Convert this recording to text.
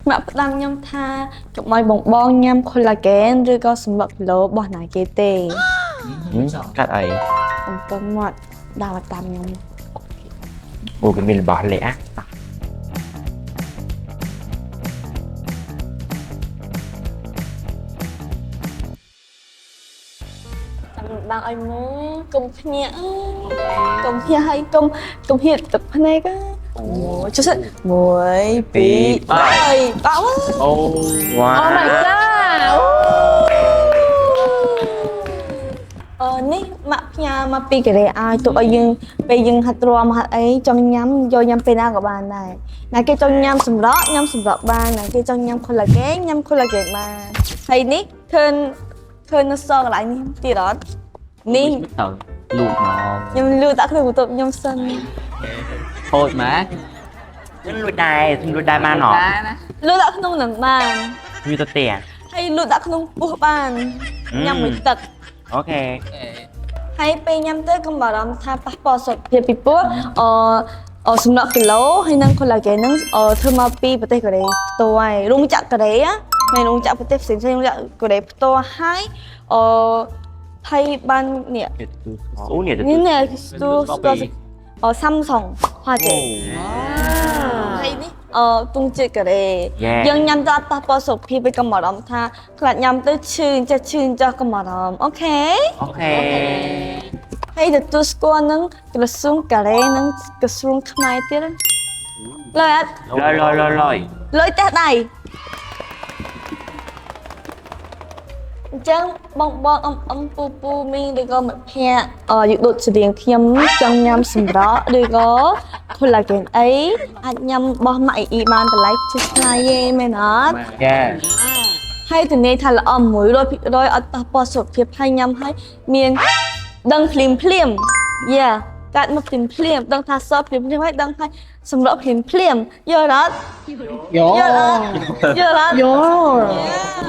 ម៉ាក់ផ្ដាំខ្ញុំថាកុំឲ្យបងបងញ៉ាំ collagen ឬក៏សម្លក់គីឡូរបស់ណាគេទេ កាត់អី អំពឹងមាត់ដើរតាមខ្ញុំ អូគេមានរបស់លាក់ ចាំបាំងឲ្យមើលកុំភ្ញាក់កុំភ្ញាក់ហើយកុំកុំហៀតទឹកភ្នែកអូចុះសិន1 2 3បាក់ អូវ៉ា Oh my god. អឺនេះម៉ាក់ផ្ញើមកពីកូរ៉េឲ្យទុកឲ្យយើងពេលយើងហាត់រាំហាត់អីចង់ញ៉ាំយកញ៉ាំពេលណាក៏បានដែរណាគេចង់ញ៉ាំសម្រក់ញ៉ាំសម្រក់បានណាគេចង់ញ៉ាំ collagen ញ៉ាំ collagen បានហើយនេះឃើញឃើញនៅសល់កន្លែងនេះទៀតអត់នេះ ទៅលូកមក ខ្ញុំលួចដាក់ក្នុងបន្ទប់ខ្ញុំសិន ហូចមក ខ្ញុំលួចដែរខ្ញុំលួចដែរបានអត់ ណា លួចដាក់ក្នុងនឹងបាន វាទៅផ្ទះ ហើយលួចដាក់ក្នុងពោះបានញ៉ាំមួយទឹក okay ហើយពេលញ៉ាំទៅកុំបារម្ភថាប៉ះពាល់សុខភាពពីព្រោះអអសំណក់គីឡូហើយនិង collagen ហ្នឹងអធ្វើមកពីប្រទេសកូរ៉េផ្ទាល់ហើយរោងចក្រកូរ៉េមិនរោងចក្រប្រទេសផ្សេងៗរោងចក្រកូរ៉េផ្ទាល់ហើយអថៃបាននេះ គេទទួលស្គាល់អូនេះទទួល នេះនេះស្ទូស្គាល់អ Samsung 화제 ហើយនេះអទងជាតិកូរ៉េយើងញ៉ាំទៅអត់ប៉ះពាល់សុខភាពឯកុំបារម្ភថាខ្លាចញ៉ាំទៅឈឺចេះឈឺចេះកុំបារម្ភ okay okay ហើយទទួលស្គាល់នឹងក្រសួងកូរ៉េនិងក្រសួងខ្មែរទៀតណាលុយអត់ លយលយលយលយ លុយតេះដៃអញ្ចឹងបងបងអ៊ំអ៊ំពូពូមីងឬក៏មិត្តភ័ក្តិអយដូចស្រៀងខ្ញុំចង់ញ៉ាំសម្រក់ឬក៏ collagen អីអាចញ៉ាំរបស់ម៉ាក់អ៊ីអ៊ីបានតម្លៃជិះថ្លៃទេមែនអត់ ចា ហើយធានាថាល្អ100%អត់ប៉ះពាល់សុខភាពហើយញ៉ាំហើយមានដឹងភ្លាមភ្លាមយ៉ាកាត់មកភ្លាមភ្លាមដឹងថាសភ្លាមភ្លាមហើយដឹងហើយសម្រក់ភ្លាមភ្លាមយល់អត់ យោ យល់អត់យល់អត់ យោ យ៉ា